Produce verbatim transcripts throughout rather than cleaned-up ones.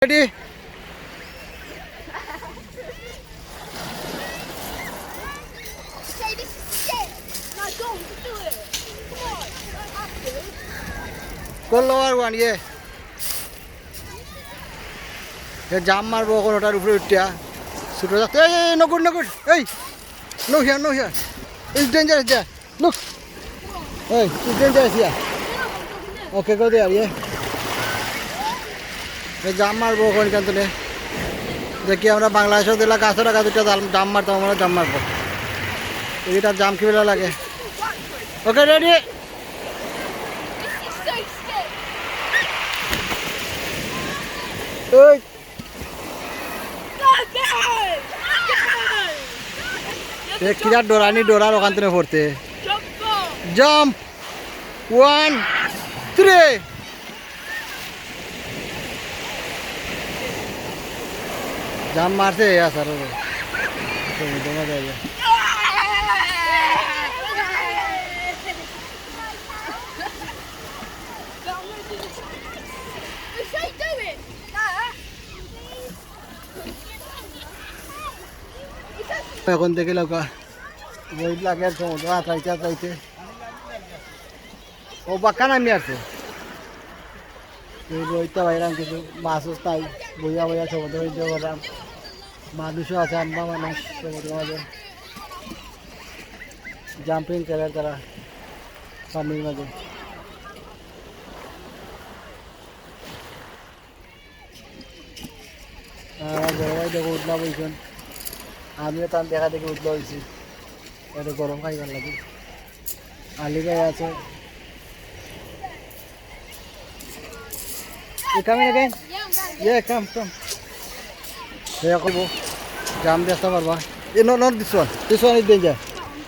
Ready? Go lower one, yeah. এ jump মারবো অখন ওটার উপরে উঠিয়া। ছোট থাকতে, এই, এই, এই, no good, no good। এই, no here, no here। It's dangerous there। Look। এই, it's dangerous here। Okay, go there, yeah। এ jump মারবো অখন এখান থেকে। দেখি আমরা বাংলাদেশও দিলা গাছর আগা দুইটা jump, jump মারতাম, আমরা jump মারবো। এইটা jump কিলা লাগে। Okay, ready? এই। এ কিরা ডরানি ডরার অখান থেকে পড়তে। Jump। One, three। Jump মারছে, এ আসার ওরে। তো, দেখা যায় যে। অখন দেখি লউক্কা, রইদ লাগে আর সমুদ্র আটরাইতে আটরাইতে। ও বাক্কা নামি আছে। এই রইদটা বাইরাম কিছু মাছ উস নাই, বইয়া বইয়া সমুদ্র enjoy করলাম। মানুষও আছে, আম্মা মানুষ সমুদ্র মাঝে। Jumping করে তারা পানির মাঝে। আর বড় ভাই দেখো উঠলা বইছেন, আমিও তার দেখা দেখি উঠলা হয়েছি। এটা গরম খাইবার লাগে। আলী ভাই আছে। You coming again? Yeah, come, come. এ করবো, jump দিয়ে আসতে পারবা। এ, no, not this one. This one is danger.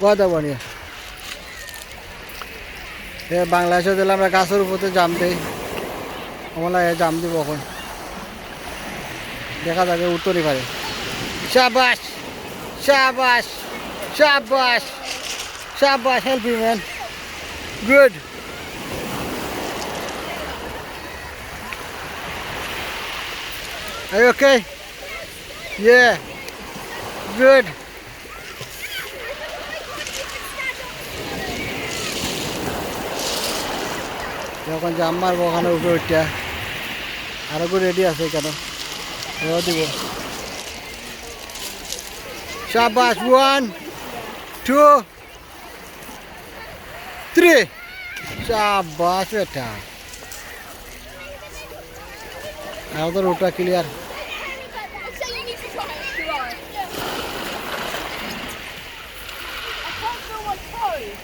What the one here? এ বাংলাদেশও দিলে আমরা গাছর উপরে jump দেই। আমরা এ jump দিব অখন। দেখা যাবে উঠতো নি পারে। শাবাশ, শাবাশ, শাবাশ, শাবাশ, help me, man. Good. Are you okay? Yeah. Good. অখন jump মারবো অখান উপরে উঠিয়া। আরো ready আছে এখানে। এও দিব। শাবাশ, one, two, three। শাবাশ বেটা। আমাদের রুটটা clear। I can't feel my toes.